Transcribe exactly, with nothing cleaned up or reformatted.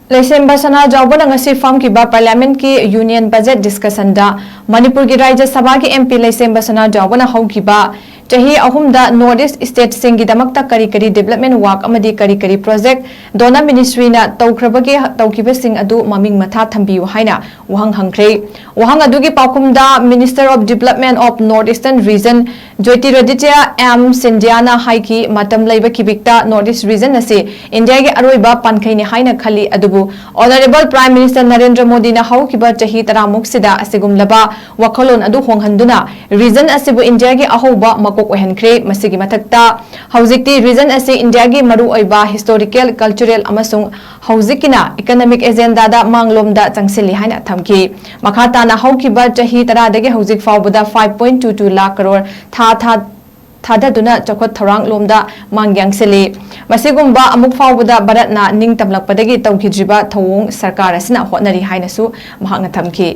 ꯂꯩꯁꯦꯝꯕ ꯁꯅꯥꯖꯥꯎꯕꯅ ꯉꯁꯤ ꯐꯝꯈꯤꯕ Parliament ꯀꯤ Union Budget Discussion ꯗ ꯃꯅꯤꯄꯨꯔꯒꯤ ꯔꯥꯖ꯭ꯌ ꯁꯚꯥꯒꯤ M P ꯂꯩꯁꯦꯝꯕ ꯁꯅꯥꯖꯥꯎꯕꯅ ꯍꯧꯈꯤꯕ ꯆꯍꯤ ꯑꯍꯨꯝꯗ North East State ꯁꯤꯡꯒꯤꯗꯃꯛꯇ ꯀꯔꯤ ꯀꯔꯤ development work ꯑꯃꯗꯤ ꯀꯔꯤ ꯀꯔꯤ project Donor Ministry ꯅ ꯇꯧꯈ꯭ꯔꯕꯒꯦ, ꯇꯧꯈꯤꯕꯁꯤꯡ ꯑꯗꯨ ꯃꯃꯤꯡ ꯃꯊꯥ ꯊꯝꯕꯤꯌꯨ ꯍꯥꯏꯅ ꯋꯥꯍꯪ ꯍꯪꯈ꯭ꯔꯦ꯫ ꯋꯥꯍꯪ ꯑꯗꯨꯒꯤ ꯄꯥꯎꯈꯨꯝꯗ Minister of Development of North Eastern Region Jyotiraditya M ꯁꯤꯟꯙ꯭ꯌꯥꯅ ꯍꯥꯏꯈꯤ, ꯃꯇꯝ ꯂꯩꯕ ꯈꯤꯕꯤꯛꯇ North East Region ꯑꯁꯤ ꯏꯟꯗꯤꯌꯥꯒꯤ ꯑꯔꯣꯏꯕ ꯄꯥꯟꯈꯩꯅꯤ ꯍꯥꯏꯅ ꯈꯜꯂꯤ, ꯑꯗꯨꯕꯨ Honourable Prime Minister ꯅꯔꯦꯟꯗ꯭ꯔ ꯃꯣꯗꯤꯅ ꯍꯧꯈꯤꯕ ꯆꯍꯤ ꯇꯔꯥꯃꯨꯛꯁꯤꯗ ꯑꯁꯤꯒꯨꯝꯂꯕ ꯋꯥꯈꯜꯂꯣꯟ ꯑꯗꯨ ꯍꯣꯡꯍꯟꯗꯨꯅ region ꯑꯁꯤꯕꯨ ꯏꯟꯗꯤꯌꯥꯒꯤ ꯑꯍꯧꯕ ꯃꯀꯣꯛ ꯑꯣꯏꯍꯟꯈ꯭ꯔꯦ꯫ ꯃꯁꯤꯒꯤ ꯃꯊꯛꯇ ꯍꯧꯖꯤꯛꯇꯤ region ꯑꯁꯤ ꯏꯟꯗꯤꯌꯥꯒꯤ ꯃꯔꯨꯑꯣꯏꯕ historical, cultural ꯑꯃꯁꯨꯡ ꯍꯧꯖꯤꯛꯀꯤꯅ economic agenda ꯗ ꯃꯥꯡꯂꯣꯝꯗ ꯆꯪꯁꯤꯜꯂꯤ ꯍꯥꯏꯅ ꯊꯝꯈꯤ꯫ ꯃꯈꯥ ꯇꯥꯅ ꯍꯧꯈꯤꯕ ꯆꯍꯤ ꯇꯔꯥꯗꯒꯤ ꯍꯧꯖꯤꯛ ꯐꯥꯎꯕꯗ five point two two lakh crore ꯊꯥ ꯊꯥ ꯊꯥꯗꯗꯨꯅ ꯆꯥꯎꯈꯠ ꯊꯧꯔꯥꯡ ꯂꯣꯝꯗ ꯃꯥꯡ ꯌꯥꯡꯁꯤꯜꯂꯤ꯫ ꯃꯁꯤꯒꯨꯝꯕ ꯑꯃꯨꯛ ꯐꯥꯎꯕꯗ ꯚꯥꯔꯠꯅ ꯅꯤꯡꯇꯝꯂꯛꯄꯗꯒꯤ ꯇꯧꯈꯤꯗ꯭ꯔꯤꯕ ꯊꯧꯑꯣꯡ ꯁꯔꯀꯥꯔ ꯑꯁꯤꯅ ꯍꯣꯠꯅꯔꯤ ꯍꯥꯏꯅꯁꯨ ꯃꯍꯥꯛꯅ ꯊꯝꯈꯤ꯫